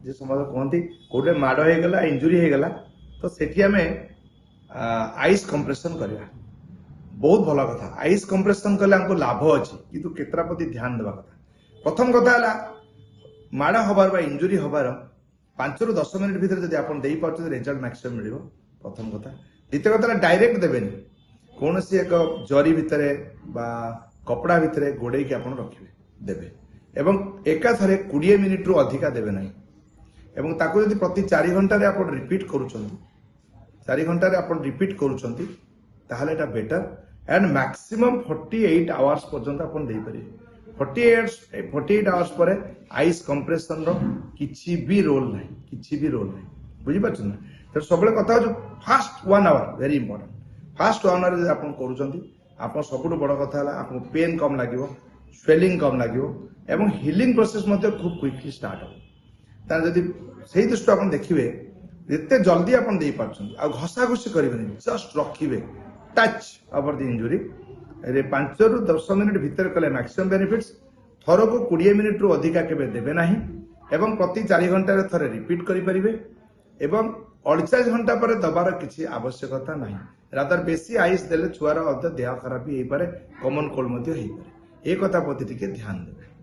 ଯେ ସମସ୍ତେ କୁହନ୍ତି କୋଉଠି ମାଡ଼ ହେଇଗଲା, ଇଞ୍ଜୁରି ହେଇଗଲା, ତ ସେଠି ଆମେ ଆଇସ୍ କମ୍ପ୍ରେସନ କରିବା। ବହୁତ ଭଲ କଥା। ଆଇସ୍ କମ୍ପ୍ରେସନ କଲେ ଆମକୁ ଲାଭ ଅଛି, କିନ୍ତୁ କେତେଟା ପ୍ରତି ଧ୍ୟାନ ଦେବା କଥା। ପ୍ରଥମ କଥା ହେଲା, ମାଡ଼ ହବାର ବା ଇଞ୍ଜୁରି ହବାର 5ରୁ 10 ମିନିଟ୍ ଭିତରେ ଯଦି ଆପଣ ଦେଇପାରୁଛନ୍ତି, ରେଜଲ୍ଟ ମ୍ୟାକ୍ସିମମ୍ ମିଳିବ, ପ୍ରଥମ କଥା। ଦ୍ୱିତୀୟ କଥା ହେଲା, ଡାଇରେକ୍ଟ ଦେବେନି। କୌଣସି ଏକ ଜରି ଭିତରେ ବା କପଡ଼ା ଭିତରେ ଗୋଡେଇକି ଆପଣ ରଖିବେ, ଦେବେ ଏବଂ ଏକାଥରେ 20 ମିନିଟ୍ରୁ ଅଧିକା ଦେବେ ନାହିଁ। ଏବଂ ତାକୁ ଯଦି ପ୍ରତି 4 ଘଣ୍ଟାରେ ଆପଣ ରିପିଟ୍ କରୁଛନ୍ତି, 4 ଘଣ୍ଟାରେ ଆପଣ ରିପିଟ୍ କରୁଛନ୍ତି, ତାହେଲେ ଏଟା ବେଟର। ଆଣ୍ଡ ମ୍ୟାକ୍ସିମମ୍ 48 ଆୱାର୍ସ ପର୍ଯ୍ୟନ୍ତ ଆପଣ ଦେଇପାରିବେ। 48 ଆୱାର୍ସ ପରେ ଆଇସ୍ କମ୍ପ୍ରେସନର କିଛି ବି ରୋଲ ନାହିଁ, କିଛି ବି ରୋଲ ନାହିଁ। ବୁଝିପାରୁଛନ୍ତି ନା? ତେଣୁ ସବୁବେଳେ କଥା ହଉଛି first one hour very important। First one hour ଯଦି ଆପଣ କରୁଛନ୍ତି, ଆପଣ ସବୁଠୁ ବଡ଼ କଥା ହେଲା ଆପଣଙ୍କୁ ପେନ୍ କମ୍ ଲାଗିବ, ସ୍ୱେଲିଂ କମ୍ ଲାଗିବ ଏବଂ ହିଲିଂ ପ୍ରୋସେସ ମଧ୍ୟ ଖୁବ୍ କୁଇକଲି ଷ୍ଟାର୍ଟ ହେବ। ତାହେଲେ ଯଦି ସେଇ ଦୃଷ୍ଟିରୁ ଆପଣ ଦେଖିବେ, ଯେତେ ଜଲ୍ଦି ଆପଣ ଦେଇପାରୁଛନ୍ତି, ଆଉ ଘଷାଘୁଷି କରିବେନି, ଜଷ୍ଟ ରଖିବେ, ଟଚ୍ ଓଭର ଦି ଇଞ୍ଜୁରି ରେ 5ରୁ 10 ମିନିଟ୍ ଭିତରେ କଲେ ମ୍ୟାକ୍ସିମମ୍ ବେନିଫିଟ୍ସ। ଥରକୁ 20 ମିନିଟ୍ରୁ ଅଧିକା କେବେ ଦେବେ ନାହିଁ ଏବଂ ପ୍ରତି 4 ଘଣ୍ଟାରେ ଥରେ ରିପିଟ୍ କରିପାରିବେ ଏବଂ 48 ଘଣ୍ଟା ପରେ ଦେବାର କିଛି ଆବଶ୍ୟକତା ନାହିଁ। ରାଦର ବେଶୀ ଆଇସ୍ ଦେଲେ ଛୁଆର ମଧ୍ୟ ଦେହ ଖରାପ ବି ହେଇପାରେ, କମନ କୋଲ୍ଡ ମଧ୍ୟ ହେଇପାରେ। ଏ କଥା ପ୍ରତି ଟିକେ ଧ୍ୟାନ ଦେବେ।